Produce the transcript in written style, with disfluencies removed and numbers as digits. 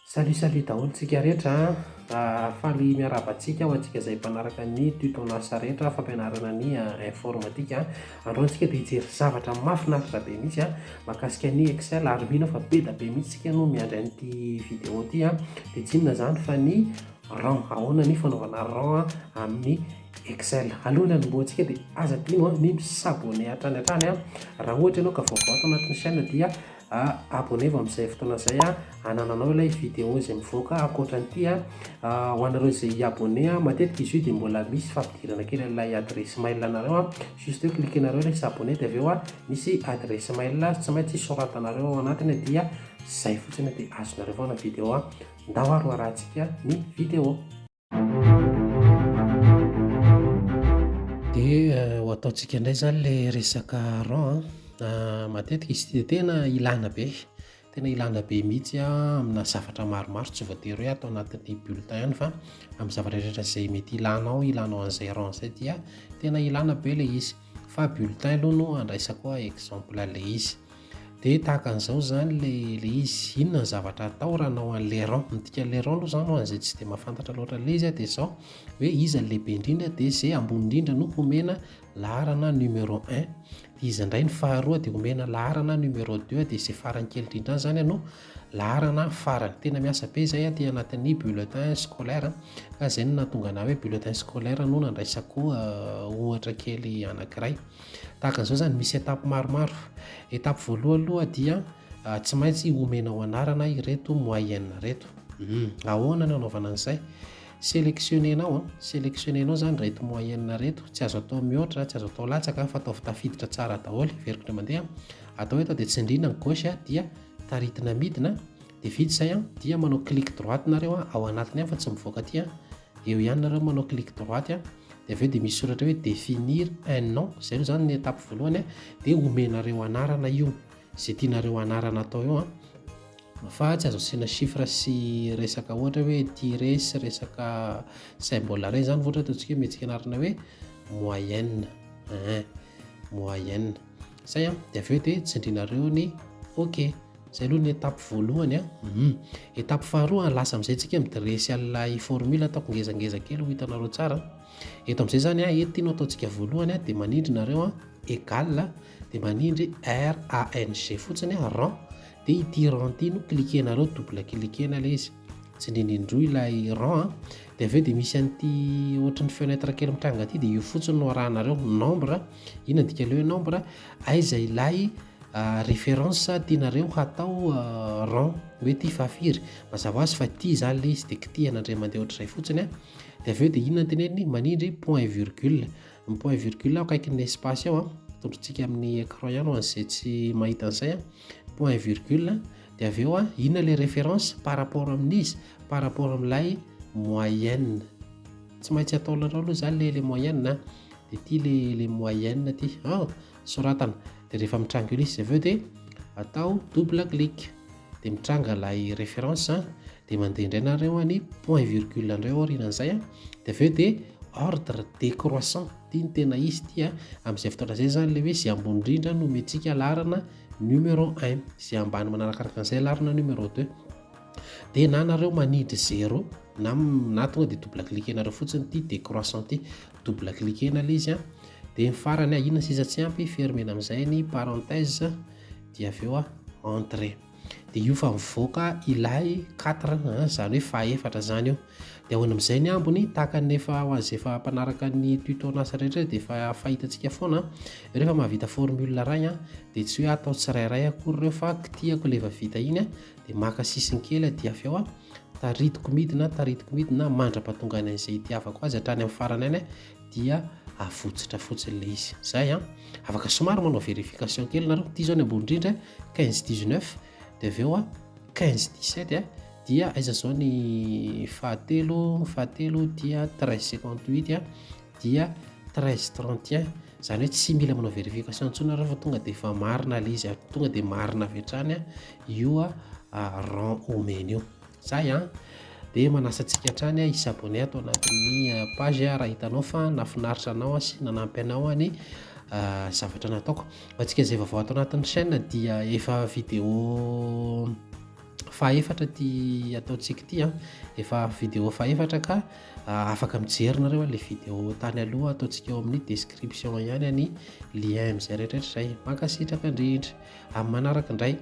Salut salut daholo tsika rehetra a! Faly miarahaba antsika ho antsika izay mpanaraka ny tuto-nasa rehetra fampianarana ny informatique. Androany tsika dia hijery zavatra mahafinaritra be mihitsy mahakasika ny Excel ary mino aho fa be da be mihitsy tsika no miandry an'ity vidéo ity a! Dia tsy inona izany fa ny rang, ahoana ny fanaovana rang amin'ny Excel. Alohan'ny hanombohantsika dia aza adino ny mi-s'abonner hatrany hatrany raha ohatra ianao ka vaovao ato anatin'ny chaîne dia Abonnez-vous amin'izay fotoana izay hanananao ilay vidéo izay mivoaka ankoatra an'ity. Ho anareo izay hi-abonner, matetika izy io dia mbola misy fampidirana kely an'ilay adresse mail anareo. Juste hoe cliquer-nareo ilay s'abonner dia avy eo misy adresse mail tsy maintsy soratanareo ao anatiny dia izay fotsiny dia azonareo foana ny vidéo. Ndao ary ho arahantsika ny vidéo. Dia ho ataontsika indray izany ilay resaka rang an. Matetika izy ity dia tena ilana be, tena ilana be mihitsy amina zavatra maromaro, tsy voatery hoe ato anatin'ny bulletin ihany fa amin'ny zavatra rehetra izay mety ilanao, ilanao an'izay rang izay dia tena ilana be ilay izy. Fa bulletin aloha no andraisako exemple an'ilay izy. Dia tahaka an'izao izany ilay ilay izy, inona ny zavatra atao raha hanao an'ilay rang? Ny dikan'ilay rang aloha izany ho an'izay tsy dia mahafantatra loatra an'ilay izy dia izao, hoe iza ny lehibe indrindra dia izay ambony indrindra no homena laharana numéro un, dia iza indray ny faharoa dia homena laharana numéro deux, dia izay farany kely indrindra any izany no laharana farany. Tena miasa be izay aty anatin'ny bulletin scolaire ka izay no nahatonga anah hoe bulletin scolaire no nandraisako ohatra kely anankiray. Tahaka an'izao izany, misy étape maromaro. Étape voalohany aloha dia tsy maintsy omenao anarana ireto moyenne ireto. Ahoana no anaovana an'izay? Sélectionner-nao an, sélectionner-nao izany ireto moyenne ireto, tsy azo atao mihoatra, tsy azo atao latsaka fa ataovy tafiditra tsara daholo. Averiko indray mandeha, atao eto dia tsindriana ny gauche dia taritina midina dia vita izay an, dia manao clic droite nareo ao anatiny any fa tsy mivoaka aty an, eo ihany nareo manao clic droite an. Dia avy eo dia misy soratra hoe définir un nom, izay aloha izany ny étape voalohany an, dia omenareo anarana io, izay tianareo anarana atao eo an, fa tsy azo asiana chiffre sy resaka ohatra hoe tiret sy resaka symbole ireny izany, ohatra ataontsika hoe omentsika anarana hoe moyenne, ein, moyenne, izay an, dia avy eo dia tsindrinareo ny ok. Zay aloha ny étape voalohany a. Hum. Étape faharoa, lasa amin'izay tsika mi-dresser an'ilay formule ataoko ngezangeza kely ho hitanareo tsara. Eto amin'izay zany a, eto ity no ataontsika voalohany a, dia manindry nareo a, égal, dia manindry RANG fotsiny a, rang, dia ity rang ity no cliquer-nareo, double cliquer-na ilay izy. Tsindrina indroa ilay rang a, dia avy eo dia misy an'ity ohatry ny fenêtre kely mitranga ity, dia io fotsiny no arahanareo, nombre, inona ny dikan'ilay hoe nombre, aiza ilay Référence tianareo hatao rang hoe ity fahafiry, mazava ho azy fa ity izany ilay izy dia kitihana indray mandeha ohatr'izay fotsiny an, dia avy eo dia inona no teneniny, manindry point virgule, ny point virgule akaikin'ny espace ao an, atondrontsika amin'ny écran ihany ho an'izay tsy mahita an'izay an, point virgule, dia avy eo an, inona ilay référence par rapport amin'iza, par rapport amin'ilay moyenne, tsy maintsy ataonareo aloha izany ilay moyenne an, dia ity ilay moyenne ity, an. Soratana dia rehefa mitranga eo ilay izy avy eo dia atao double clic dia mitranga ilay référence dia mandeha indray nareo any point virgule indray aorianan'izay dia avy eo dia ordre décroissant ity ny tena izy ity a amin'izay fotoana izay izany ilay hoe izay ambony indrindra no omentsika laharana numéro un izay ambany manarakaraka an'izay laharana numéro deux dia na nareo manidry zéro na na tonga dia double cliquer-nareo fotsiny ity décroissant ity double cliquer-na ilay izy a Dia ny farany ah, inona sisa tsy ampy, fermena amin'izay ny parenthèse dia avy eo ah entrée. Dia io fa mivoaka ilay quatre, izany hoe fahaefatra izany io. Dia ahoana amin'izay ny ambiny, tahaka ny efa ho an'izay efa mpanaraka ny tuto an'asa rehetra dia efa fahitantsika foana, rehefa mahavita formule iray an, dia tsy hoe atao tsirairay akory ireo fa kitihako ilay efa vita iny an, dia maka sisiny kely aty avy eo an, taritiko midina, taritiko midina mandra-pahatonga any an'izay itiavako azy hatrany amin'ny farany any an, dia avotsitra fotsiny ilay izy. Zay an. Afaka somary manao vérification kely nareo. Ity zao ny ambony indrindra, quinze dix neuf, dia avy eo an, quinze dix sept an, dia aiza zao ny fahatelo, fahatelo dia treize cinquante huit an, dia treize trente un. Izany hoe tsy mila manao vérification intsony nareo fa tonga dia efa marina ilay izy, tonga dia marina avy hatrany io rang omena io. Zay an! Dia manasa antsika hatrany hi s'abonner ato anatin'ny page raha hitanao fa nahafinaritra anao sy nanampy anao ny zavatra nataoko. Ho antsika izay vaovao ato anatin'ny chaîne dia efa vidéo. Fahaefatra ity ataontsika ity an, efa vidéo fahefatra ka afaka mijery nareo an'ilay vidéo tany aloha, ataontsika eo amin'ny description ihany ny lien amin'izay rehetrarehetra izay. Mankasitraka indrindra. Amin'ny manaraka indray.